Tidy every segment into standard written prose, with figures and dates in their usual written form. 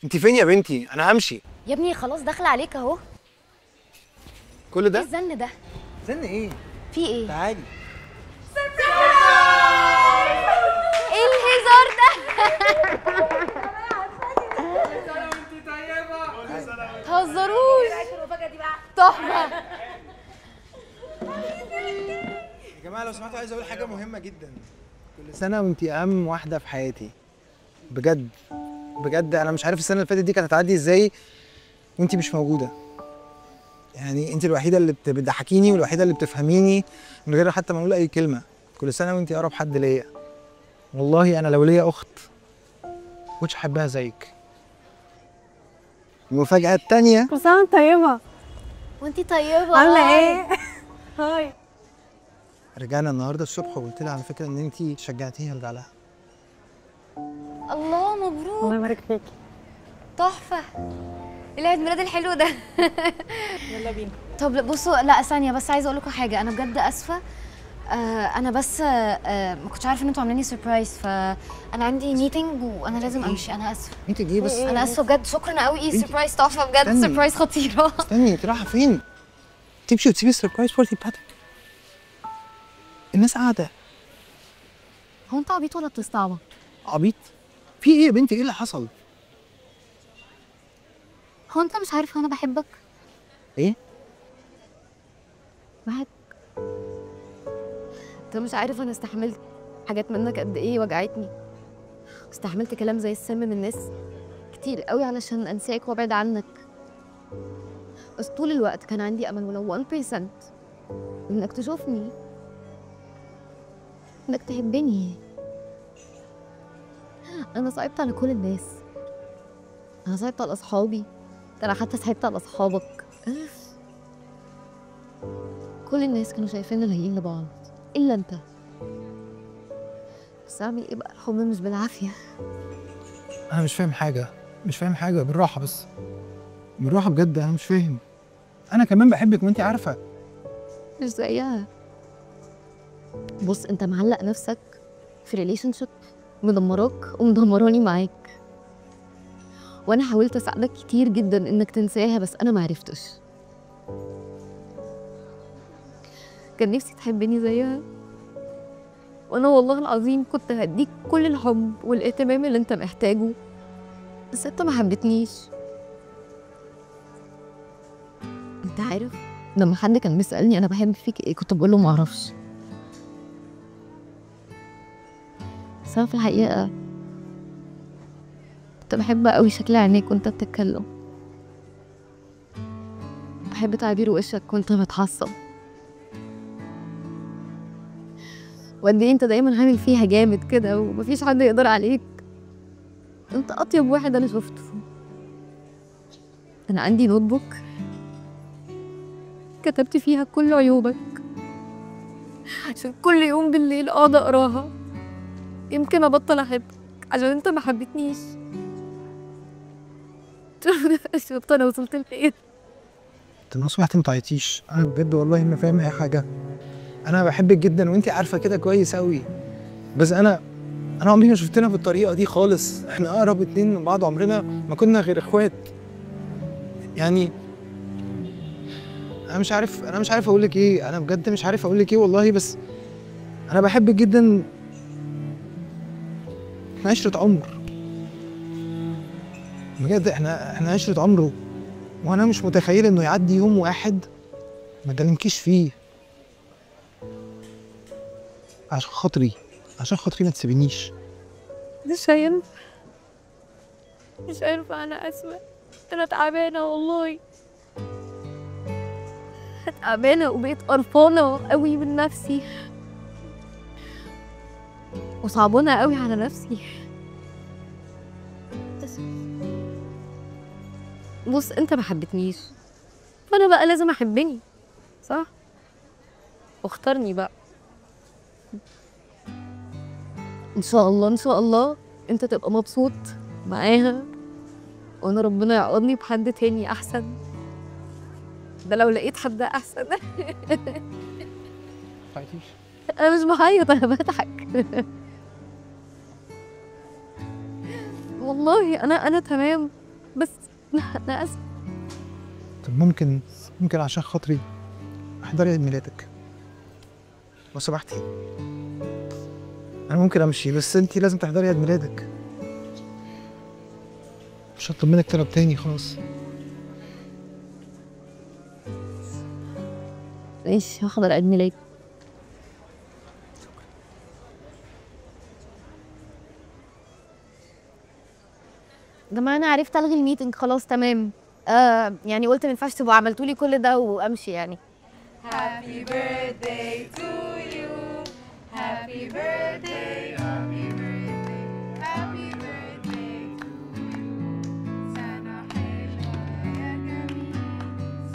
انت فين يا بنتي؟ انا همشي يا ابني، خلاص داخله عليك اهو. كل ده؟ ايه الزن ده؟ زن ايه؟ في ايه؟ تعالي. surprise! ايه الهزار ده؟ تهزروش، تحفة. يا جماعة لو سمحتوا عايز اقول حاجة مهمة جدا. كل سنة وانت اهم واحدة في حياتي بجد بجد. انا مش عارف السنة اللي فاتت دي كانت هتعدي ازاي وانت مش موجودة. يعني انت الوحيدة اللي بتضحكيني والوحيده اللي بتفهميني من غير حتى ما اقول اي كلمة. كل سنة وانت اقرب حد ليا. والله انا لو ليا اخت كنتش احبها زيك. المفاجاة الثانية. كل سنة وانت طيبة. وانت طيبة. عامله ايه؟ هاي. رجعنا النهارده الصبح وقلت لها على فكرة ان انت شجعتيها ارجع لها. الله، مبروك. الله يبارك فيكي. تحفة. ايه العيد ميلاد الحلو ده؟ يلا بينا. طب بصوا، لا ثانية بس عايزه اقول لكم حاجة. انا بجد اسفه، انا بس ما كنتش عارفه ان انتوا عاملين لي surprise، فانا عندي meeting وانا لازم امشي. انا اسفه. meeting ايه بس؟ انا اسفه بجد. شكرا قوي، surprise تحفة بجد، surprise خطيرة. استني، انت رايحة فين؟ تمشي وتسيبي ال surprise party بتاعتك؟ الناس قاعدة. هو انت عبيط ولا بتستعبط؟ عبيط؟ في ايه يا بنتي؟ ايه اللي حصل؟ هو انت مش عارف انا بحبك؟ ايه؟ بحبك. انت مش عارف انا استحملت حاجات منك قد ايه وجعتني. استحملت كلام زي السم من الناس كتير قوي علشان انساك وابعد عنك. بس طول الوقت كان عندي امل ولو 1% انك تشوفني، انك تحبني. انا صعبت على كل الناس، انا صعبت على اصحابي، انا حتى صعبت على اصحابك. كل الناس كانوا شايفيننا لايقين لبعض الا انت. بس اعمل ايه بقى، الحب مش بالعافية. انا مش فاهم حاجة، مش فاهم حاجة. بالراحة بس، بالراحة بجد، انا مش فاهم. انا كمان بحبك وانت عارفه. مش زيها. بص، انت معلق نفسك في relationship مدمراك ومدمراني معاك، وانا حاولت اساعدك كتير جدا انك تنساها بس انا ما عرفتش. كان نفسي تحبني زيها، وانا والله العظيم كنت هديك كل الحب والاهتمام اللي انت محتاجه، بس انت ما حبتنيش. انت عارف لما حد كان بيسألني انا بحب فيك ايه كنت بقول له ما اعرفش. بس انا في الحقيقة كنت بحب قوي شكل عينيك وانت بتتكلم، بحب تعبير وشك وانت متعصب، وقد ايه انت دايما عامل فيها جامد كده ومفيش حد يقدر عليك. انت اطيب واحد انا شفته. انا عندي notebook كتبت فيها كل عيوبك عشان كل يوم بالليل اقعد اقراها، يمكن ابطل احبك عشان انت ما حبيتنيش. شفت انا وصلت لايه؟ انت لو سمحتي ما تعيطيش، انا بجد والله ما فاهم اي حاجة. انا بحبك جدا وانت عارفه كده كويس قوي، بس انا عمري ما شفتنا بالطريقة دي خالص. احنا اقرب اتنين من بعض، عمرنا ما كنا غير اخوات. يعني انا مش عارف اقول لك ايه، انا بجد مش عارف اقول لك ايه والله، بس انا بحبك جدا. احنا عشرة عمر بجد، احنا عشرة عمره، وانا مش متخيل انه يعدي يوم واحد ما كلمكيش فيه. عشان خاطري، عشان خاطري ما تسيبينيش. مش هينفع، مش هينفع، انا اسفه، انا تعبانة والله، تعبانة وبقيت قرفانه قوي من نفسي وصعبانه قوي على نفسي. بص، انت ما حبتنيش، فانا بقى لازم احبني، صح؟ واختارني بقى. ان شاء الله، ان شاء الله انت تبقى مبسوط معاها، وانا ربنا يعوضني بحد تاني احسن. ده لو لقيت حد احسن. انا مش بعيط، انا بضحك. والله انا تمام. بس انا اسفه. طب ممكن عشان خاطري احضري عيد ميلادك لو سمحتي. انا ممكن امشي بس انتي لازم تحضري عيد ميلادك. مش هطلب منك طلب تاني خلاص. ماشي، هحضر عيد ميلادك. جماعة انا عرفت الغي ال meeting خلاص تمام. يعني قلت ما ينفعش تبقوا عملتوا لي كل ده وامشي يعني. Happy birthday to you. Happy birthday, happy birthday, happy birthday to you. سنة حلوة يا جميل،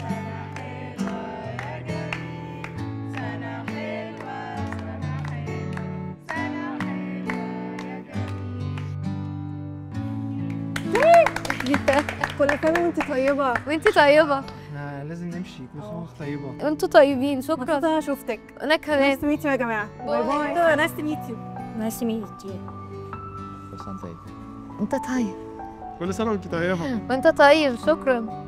سنة حلوة يا جميل، سنة حلوة، سنة حلوة، سنة حلوة يا جميل. كل سنة وانت طيبة. وانت طيبة. احنا لازم نمشي. كل سنة وانت طيبة. وانتوا طيبين. شكرا. مبسوطة انا شفتك. انا كمان. Nice to meet you يا جماعة. Bye bye. Nice to meet you. Nice to meet you. انت طيب. كل سنة وانت طيبة. وانت طيب. شكرا.